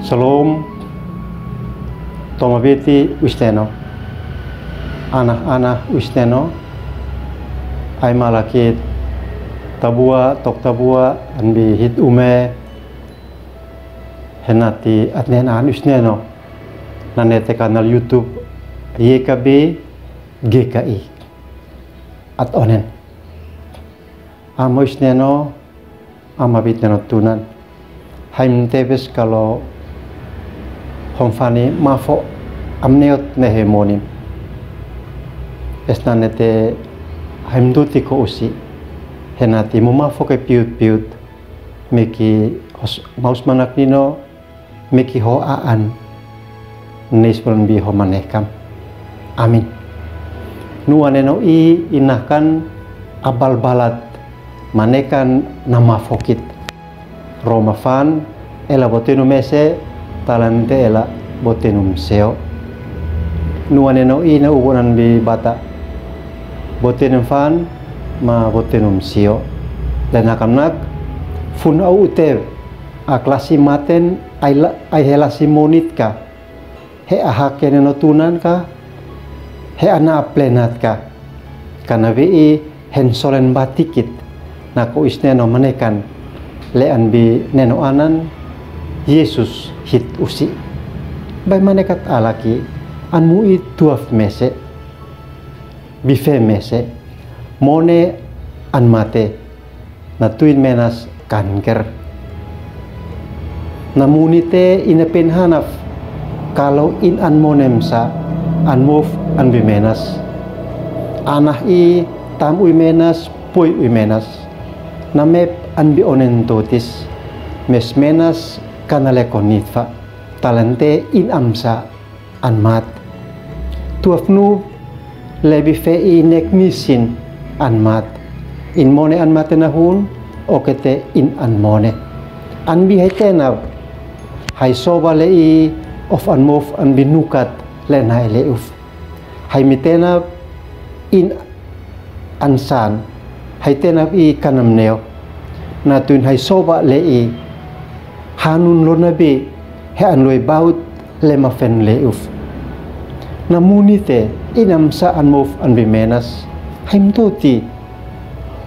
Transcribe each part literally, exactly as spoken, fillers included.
Shalom. Tomabiti Uisteno. Ana, ana Uisteno. Ai malakit tabua, tok tabua, an bi hit ume. Henati at nen an Uisteno. Nane te kanal YouTube. Ye ka bi, ge ka i. At onen. Amo Uisteno. Ama bitneno tunan. Haim tebes kalo hom fani mafo am neot ne he monim. Esnanete haim duti ko usi. Henati mo mafo ke piut piut. Meki hos maus manak nino. Meki ho aan. Neis pon bi ho manekam. Amin. Nua neno i inakan abalbalat manekan na mafokit. Roma fan, ela botenum ese, talante ela botenum seo. Nua neno i na ubonan bi bata. Botenum fan, ma botenum seo. Lenakamnak, fun au utev, a klasi maten, ai la, ai he lasi monit ka. He a hake neno tunan ka, he ana a plenat ka, kana vi i hen solen batikit, nako Uisteno manekan, le an bi neno anan, Yesus hit usi. Bai manekat alaki, an mu i tuaf mese, bife mese, mone an mate, na tuin menas kanker. Na munite ina pen hanaf, kalo in an monem sa, an mof an bi menas. Anah i tam ui menas, poi ui menas. Na mep an bi onen totis, mes menas kana le konitfa, talante in am sa, an mat. Tuaf nu le bife i nek nisin an mat. In mone an mate na hun, okete in an mone. An bi hai tenap, hai soba le i of an mof an bi nukat le nai le uf. Hai mi tenap in an san, hai tenap i kanam neo. Na tuin hai soba le i, hanun lo na bi, he an loi baut le mafen le uf. Na munite, inam sa an mof an bi menas, hai mtoti.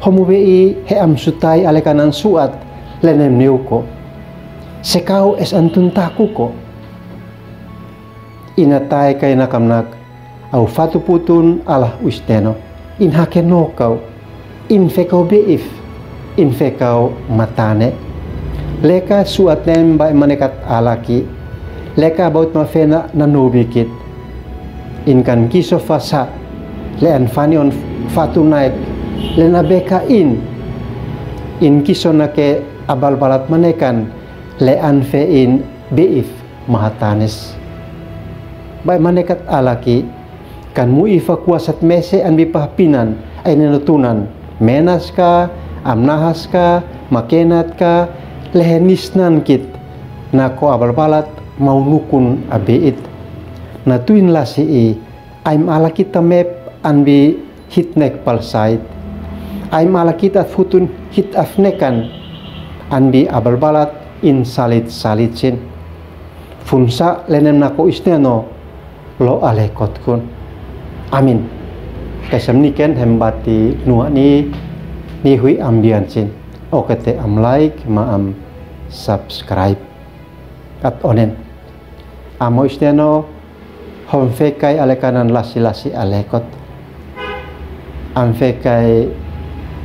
Homu be i, he am sutai ale kanan suat, le nem neu ko. Sekau es an tuntaku ko. Ina tai kai nakamnak, au fatu putun alah Uisteno, in hake nokau, in fekau beif, in fekau matane. Leka suat nem bai manekat alaki, leka baut mafena na nobikit. In kan kiso fasa, le an fani on fatu naik, le na beka in, in kiso nake abalbalat manekan, le an fe in beif. Mahatanis. Bai manekat alaki, kan mu ifa kuasat mese an bi pahpinan, ai neno tunan, menas ka, amnahas ka, makenat ka, lehe nisnan kit, nako abalbalat, maunukun abeit. Na tuin lasi i, Aim alakit a mep an bi hit nek palsait. Aim alakit a futun hit afnekan an bi abalbalat in salit salitin. Funsa lenem nako Uisteno lo ale kotkun. Amin. Kaisam niken hembati nua ni, ni hui ambiansin. Okete am like ma am subscribe. At onen. Amo Uisteno, hom fekai ale kanan lasi-lasi ale kot. Am fekai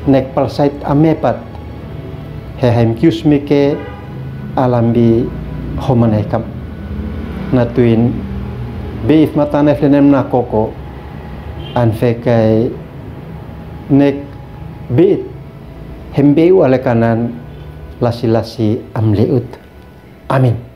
nek palsait a mepat. He haim kius mike alam bi homanekam. Na tuin beif matane flenem na koko. An fekai nek beit hem beu ale kanan lasi-lasi am leut. Amin.